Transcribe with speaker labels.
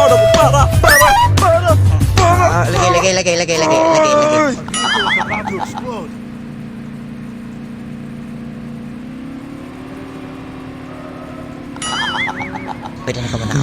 Speaker 1: Para, para, para, para, para.
Speaker 2: Ah, lagi, lagi, lagi, lagi, lagi, lagi, lagi.
Speaker 3: Vehicle is about to explode.
Speaker 2: Pwede na ka muna.